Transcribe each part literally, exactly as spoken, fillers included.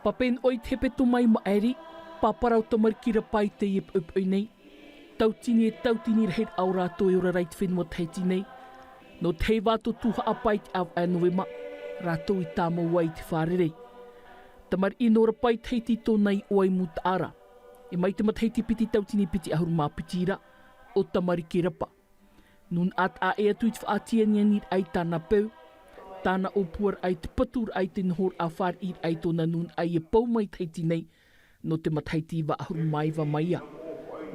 Pape noa i te hepetoma i maʻiri, pāpara o tamariki rapa i teie poʻipoʻi nei. Tautini e tautini rahiraʻa o rātou e ora ra i te fenua Tahiti nei. Nō te heiva atu tuhaʻa pae i te ʻāvaʻe Novema, rātou i tāmau ai i te fārerei. Tamariʻi nō Rapa i Tahiti tōna iʻoa i Mutaʻara. E mai te matahiti piti tautini piti ʻahuru mā piti ra, ʻo Tamariki Rapa. Nūnaʻa taʻa ʻē atu i te faʻatianianiraʻa i tāna peu, tāna ʻōpuaraʻa i te paturaʻa i te nohoraʻa fāriʻiraʻa i tōna nūnaʻa ia pou mai Tahiti nei, nō te matahiti iva ʻahuru mā iva mai ia.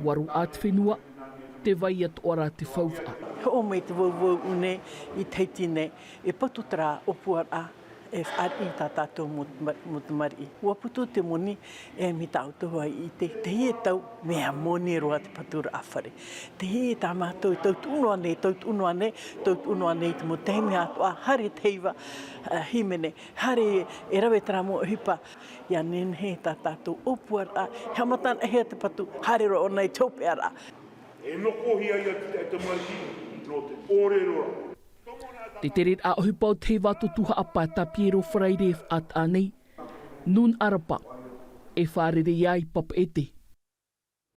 ʻUa roaʻa te fenua, tē vai atoʻa ra te faufaʻa. Hoʻo mai te vauvau ʻū nei i Tahiti nei, e patu terā ʻōpuaraʻa, e fāriʻi tā tātou mau, mau tamariʻi. ʻUa putu te moni, e mai tā ʻoutou hoʻi i ʻite, teie tau, mea moni roa te paturaʻa fare. Teie tā mātou, tautuʻu noa nei, tautuʻu noa nei, tautuʻu noa nei te mau taime atoʻa, haere te heiva, ā, hīmene, haere e rave terā mau ʻohipa, ʻia nehenehe tā tātou ʻōpuaraʻa, e haʻamataraʻahia te patu, haere roa ʻōna i te hopeʻaraʻa. E nokohia ia te taʻata tamariki nō te ʻōrero ra. Te tereraʻa ʻohipa o te heiva atu tuhaʻa pae tā Piero Faraire e faʻataʻa nei, Nūnaʻa Rapa, e fārerei ai Papeʻete.